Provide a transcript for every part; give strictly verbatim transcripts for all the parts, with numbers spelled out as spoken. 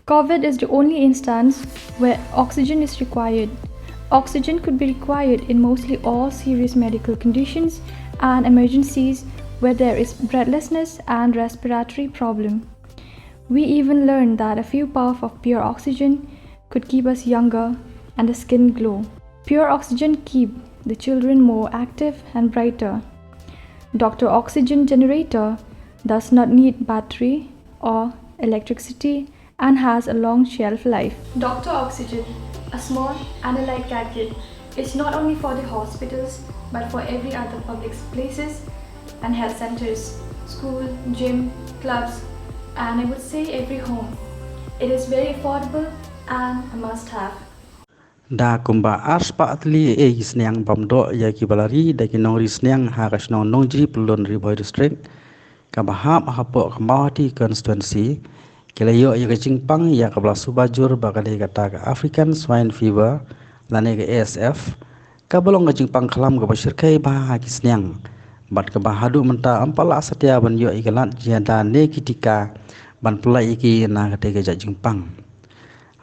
COVID is the only instance where oxygen is required. Oxygen could be required in mostly all serious medical conditions and emergencies where there is breathlessness and respiratory problem. We even learned that a few puff of pure oxygen could keep us younger and the skin glow. Pure oxygen keep the children more active and brighter. Doctor Oxygen generator does not need battery or electricity and has a long shelf life. Doctor Oxygen, a small and a light gadget, is not only for the hospitals but for every other public places and health centers, school, gym, clubs, and I would say every home. It is very affordable and a must have. Da kumba ar spah tylli e ki sniang bam doh ïa ki ba la ri da ki nongri sniang ha ka shnong Nongjri Pyllun Ri Bhoi District, kaba hap hapoh ka Mawhati Constituency, ki la ïoh ïa ka jingpang ïa kaba la suba jur ba ka dei kata ka African Swine Fever lane ka A S F, kaba long ka jingpang khlam kaba shyrkhei bha ha ki sniang, bad kaba haduh mynta ym pat lah satia ban ïoh ïa ka lad jingïada ne ki tika ban pynlait ïa ki na katei ka jait jingpang.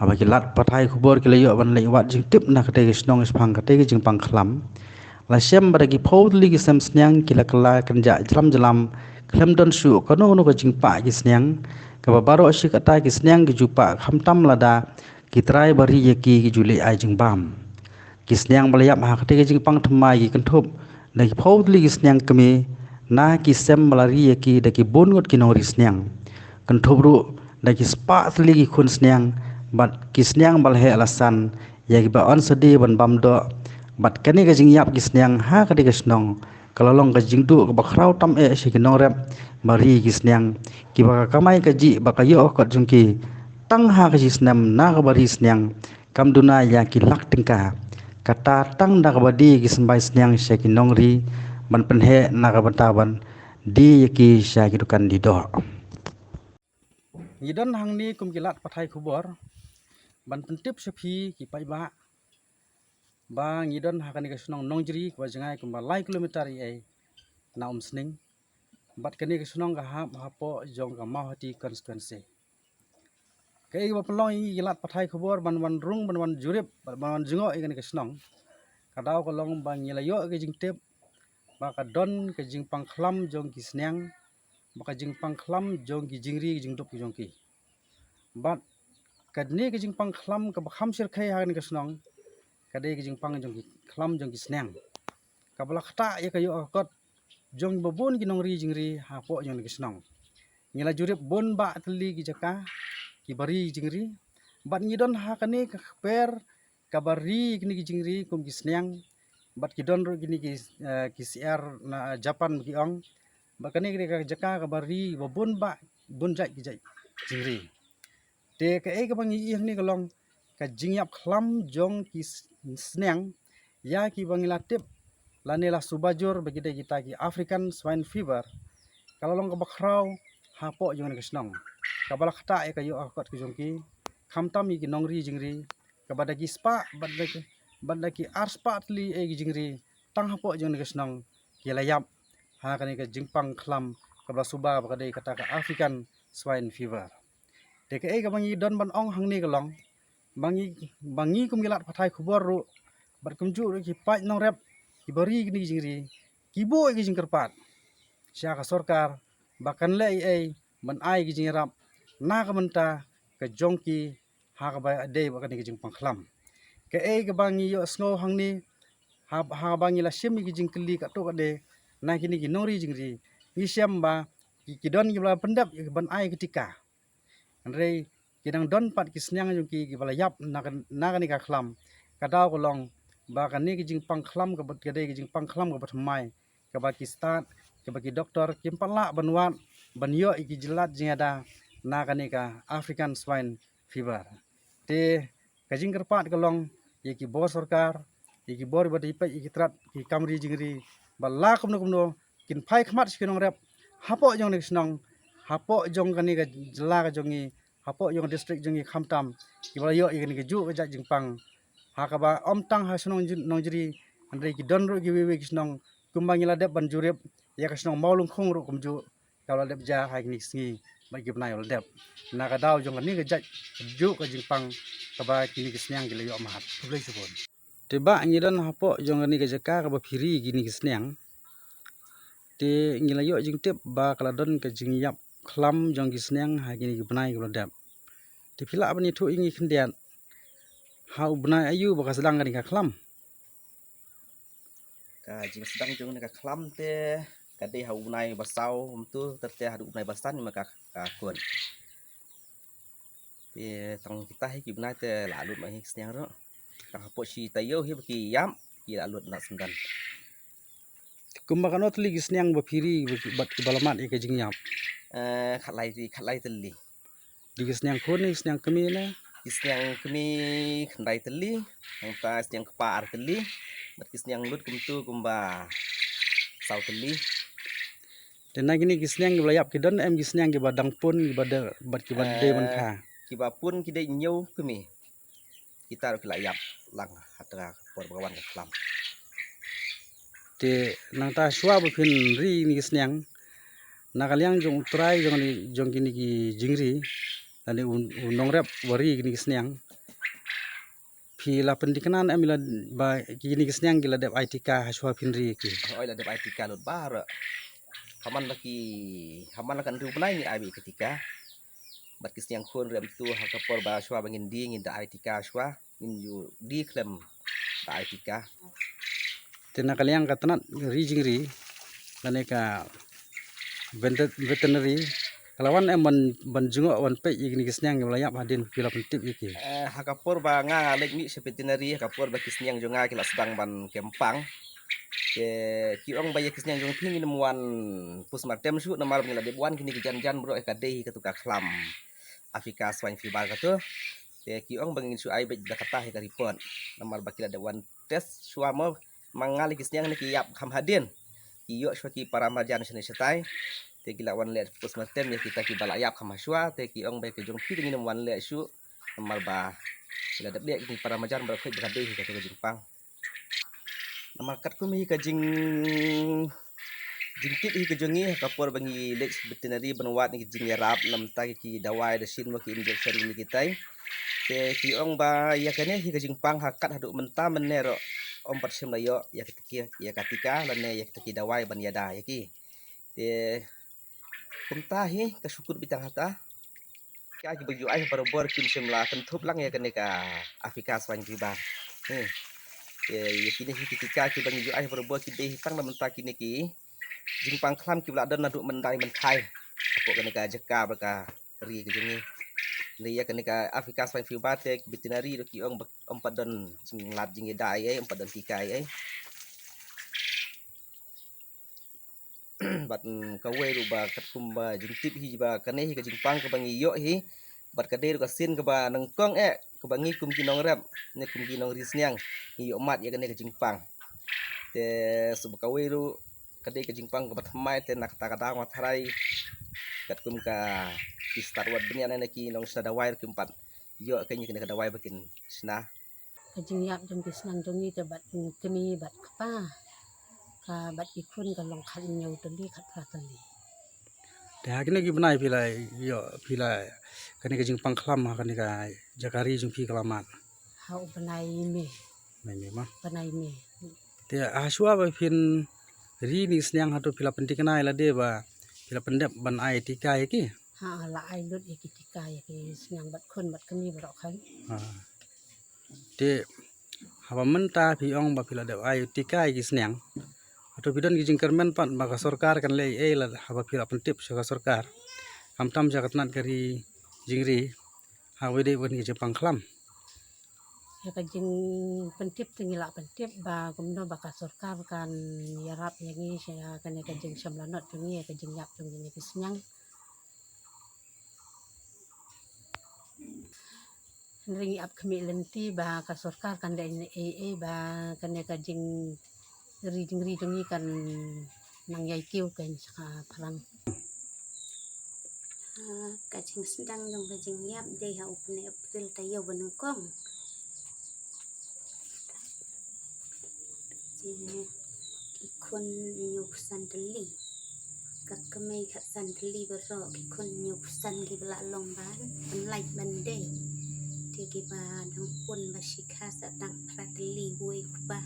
Haba ki lad pathai khubor ki la ïoh ban leit wad jingtip na katei ka shnong shaphang katei ka jingpang khlam, la shem ba da ki phew tylli ki sem sniang ki la kylla kynjah jlam jlam khlem don shuh kano kano ka jingpah ki sniang, kaba baroh shi katta ki sniang ki ju pah khamtam lada ki trai ba ri ïa ki ki ju leit ai jingbam. Ki sniang ba la ïap ha katei ka jingpang thymmai ki kynthup da ki phew tylli ki sniang kmie na ki sem ba la ri ïa ki da ki bun ngut ki nongri sniang. Kynthup ruh da ki spah tylli ki khun sniang bad ki sniang ba la heh la san ïa kiba ong sa dei ban bam doh, bad kane ka jingïap ki sniang ha katei ka shnong ka la long ka jingduh kaba khraw tam eh sha ki nongrep ba ri ki sniang, kiba ka kamai kajih ba ka ïoh ka kot jong ki tang ha ka shi snem na kaba ri sniang kam duna ïa ki lak tyngka. Kata tang da kaba die ki symbai sniang sha ki nongri ban pynheh na ka bynta ban die ïa ki sha ki dukan die doh. Ngi don hangne kum ki lad pathai khubor ban pyntip sha phi ki paidbah ba ngi don ha kane ka shnong Nongjri kaba jngai kumba lai kilometer ïa ei na Umsning. Bad kane ka shnong ka hap hapoh jong ka Mawhati Constituency. Kaei kaba pynlong ïa ngi ki lad pathai khubor ban wan rung, ban wan jurip, ban wan jngoh ïa kane ka shnong, ka daw ka long ba ngi la ïoh ka jingtip ba ka don ka jingpang khlam jong ki sniang, ba ka jingpang khlam jong ki jingri, ki jingdup jong ki. Bad kane ka jingpang khlam kaba kham shyrkhei ha kane ka shnong ka dei ka jingpang jong ki khlam jong ki sniang, kaba la ktah ïa ka ïoh ka kot jong ba bun ki nongri jingri hapoh jong kane ka shnong. Ngi la jurip bun bah tylli ki jaka kiba ri jingri, bad ngi don ha kane ka kper kaba ri kine ki jingri kum ki sniang, bad ki don ruh kine ki, eh, ki syiar na Japan ki ong. Bad kane ka dei ka jaka kaba ri ba bun bah, bun jait ki jait jingri. Te kaei kaba ngi ïohi hangne ka long ka jingïap khlam jong ki s-, sniang ïa kiba ngi la tip lane la suba jur ba ki dei kita ki African Swine Fever, ka la long kaba khraw hapoh jong kane ka shnong, kaba la ktah ïa ka ïoh ka kot ka jong ki, khamtam ïa ki nongri jingri, kaba da ki spah bad da ki, bad da ki ar spah tylli eh ki jingri tang hapoh jong kane ka shnong ki la ïap ha kane ka jingpang khlam kaba la suba ba ka dei kata ka African Swine Fever. Te kaei kaba ngi don ban ong hangne ka long ba ngi, ba ngi kum ki lad pathai khubor ruh bad kumjuh ruh ki paid nongrep kiba ri kine ki jingri, ki buh ïa ki jingkyrpad sha ka sorkar ba kan leh ei ei ban ai ki jingïarap na ka bynta ka jong ki ha kaba dei bad kane ka jingpang khlam. Kaei kaba ngi ïohsngew hangne, ha, haba ngi la shim ïa ki jingkylli katto katne na kine ki nongri jingri, ngi shem ba ki, ki don kiba la pyndep ïa ki ban ai ki tika. Hynrei ki dang don pat ki sniang jong ki kiba la ïap na ka, na kane ka khlam. Ka daw ka long ba kane ka jingpang khlam kaba, ka dei ka jingpang khlam kaba thymmai, kaba ki stad, kaba ki doktor kim pat lah ban wad ban ïoh ïa ki jingïalap jingïada na kane ka African Swine Fever. Te ka jingkyrpad ka long ïa ki bor sorkar, ïa ki bor ba dei peit ïa ki trat ki kam ri jingri, ba la kumno kumno kin phai khmat sha ki nongrep hapoh jong kane ka shnong, hapoh jong kane ka jylla ka jong ngi, hapoh jong ka district jong ngi khamtam, kiba la ïoh ïa kane ka juh ka jait jingpang. Ha kaba ym tang ha shnong Nongjri, Nongjri, hynrei ki don ruh kiwei kiwei ki shnong, kumba ngi la dep ban jurip ïa ka shnong Mawlyngkhung ruh kumjuh, kaba la dep jia ha kine ki sngi. bad ki bnai ba la dep. Na ka daw jong kane ka jait, ka juh ka jingpang kaba kine ki sniang ki la ïoh mahar. Khublei shibun. Te ba ngi don hapoh jong kane ka jaka kaba phi ri kine ki sniang. Te ngi la ïoh jingtip ba ka la don ka jingïap khlam jong ki sniang ha kine ki bnai kaba la dep. Te phi lah ban ïathuh ïa ngi khyndiat, ha u bnai aïu ba ka sdang kane ka khlam? Ka jingsdang jong kane ka khlam te ka dei ha u bnai ba saw, kumto te haduh u bnai ba san ma ka, ka khun. Te tang kita hi ki bnai te la lut ma hi ki sniang ruh. Tang hapoh shi taïew hi ba ki ïap, ki la lut na syndon. Kumba katno tylli ki sniang ba phi ri bad ki, bad kiba la mad ïa ka jingïap? Eh, khatlai tylli, khatlai tylli. Dei ki sniang khun ne ki sniang kmie ne? Ki sniang kmie khyndai tylli, nangta sniang kpa ar tylli, bad ki sniang lut kumto kumba saw tylli. Te na kine ki sniang kiba la ïap ki don em ki sniang kiba dang pun, kiba dei, bad kiba dei ban kha? Eh, kiba pun ki dei hynñiew kmie. Kita ruh ki la ïap lang ha ka por ba ka wan ka khlam. Te nangta shuwa ba phin ri kine ki sniang, na ka liang jong u trai jong kine, jong kine ki jingri, lane u, u nongrep ba ri kine ki sniang, phi la pynthikna ne em la ba kine ki sniang ki la dep ai tika ha shuwa phin ri ki? Hooid, la dep ai tika lut baroh. Ha man la ki, ha man la ka hynriew bnai ngi ai beit ka tika. Bad ki sniang khun ruh em tu ha ka por ba shuwa ba ngin die ngin da ai tika shuwa, ngin ïoh die khlem da ai tika. Te na ka liang ka tnat ri jingri lane ka vete-, veterinary ka la wan em ban, ban jngoh ban peit ïa kine ki sniang kiba la ïap hadien phi la pyntip ïa ki? Eh, ha ka por ba nga, nga leit mih sha veterinary, ha ka por ba ki sniang jong nga ki la sdang ban kynpang. Te ki ong ba ïa ki sniang jong phi ngin ym wan postmortem shuh namar ba ngi la dep wan kine ki jan jan baroh, ka dei hi katu ka khlam Africa swine fever katu. Te ki ong ba ngin shu ai beit da kata hi ka report namar ba ki la dep wan test shuwa mo, ma nga lei ki sniang ne ki ïap kham hadien. Ki ïoh shuwa ki para marjan shane shatai. Te ki la wan leh postmortem ïa kita kiba la ïap kham ha shuwa, te ki ong ba ïa ki jong phi te ngin ym wan leh shuh namar ba ki la dep leh ki para marjan baroh khoit ba ka dei hi katu ka jingpang. Namar katkum hi ka jing, jingtip hi ka jong ngi ha ka por ba ngi leit veterinary ban wad ïa ki jingïarap namar ta ki dawai da shin mo ki injection kine kitai. Te ki ong ba ïa kane hi ka jingpang ha kat haduh mynta mynne ruh ym pat shym la ïoh ïa ka tika, ïa ka tika lane ïa kita ki dawai ban ïada ïa ki. Te kumta hi ka shu kut beit tang hata. Tika kiba ngi ju ai barabor kim shym la kynthup lang ïa kane ka Africa swine fever. Hmm. Te ïa kine hi ki tika kiba ngi ju ai barabor ki dei hi tang namar ta kine ki jingpang khlam kiba la don naduh myndai mynthai hapoh kane ka jaka ba ka ri ka jong ngi. Lei ïa kane ka Africa swine fever te veterinary ruh ki ong ba ym pat don jinglad jingïada ei ei, ym pat don tika ei ei. Bad, mm, kawei ruh ba katkum ba jingtip hi ba kane hi ka jingpang kaba ngi ïoh hi, bad ka dei ruh ka sien kaba nyngkong eh kaba ngi kum ki nongrep ne kum ki nongri sniang ngi ïoh mad ïa kane ka jingpang. Te shu ba kawei ruh ka dei ka jingpang kaba thymmai, te na kata ka daw nga tharai katkum ka ki stad wat bniah ne ki nongshna dawai ruh kim pat ïoh kane, kane ka dawai ba kin shna. Ka jingïap jong ki sniang jong ngi te bad kmie bad kpa, ka bad ki khun ka long khathynñiew tylli, khatphra tylli. Te ha kine ki bnai phi la ïoh, phi la, kane ka jingpang khlam ha kane ka jaka ri jong phi ka la mad? Ha u bnai May. Bnai May ma? Bnai May. Te ha shuwa ba phin ri kine ki sniang hato phi la pynthikna ïa lade ba phi la pyndep ban ai tika ïa ki? Ha, la ai lut ïa ki tika ïa ki sniang bad khun bad kmie baroh khan. Ha. Te haba mynta phi ong ba phi la dep ai tika ïa ki sniang, hato phi don ki jingkyrmen pat ba ka sorkar kan leh ei ei lada haba phi la pyntip sha ka sorkar, khamtam sha ka tnat ka ri jingri, ha kaba ïadei bad kane ka jingpang khlam? Ïa ka jingpyntip te ngi la pyntip ba kumno ba ka sorkar kan ïarap ïa ngi sha kane ka jingshemlanot jong ngi ïa ka jingïap jong kine ki sniang. Hynrei ngi ap khmih lynti ba ka sorkar kan leh ei ei ba kane ka jingri jingri jong ngi kan nang ïai kiew kein sha ka phareng. Ah, ka jingsdang jong ka jingïap dei ha u bnai April taïew ba nyngkong. Ki khun hynñiewphew san tylli. Ka kmie khatsan tylli baroh ki khun hynñiewphew san kiba la long ban pynlait ban dei. Te kiba dang pun ba shikha sa tang phra tylli wei kpa.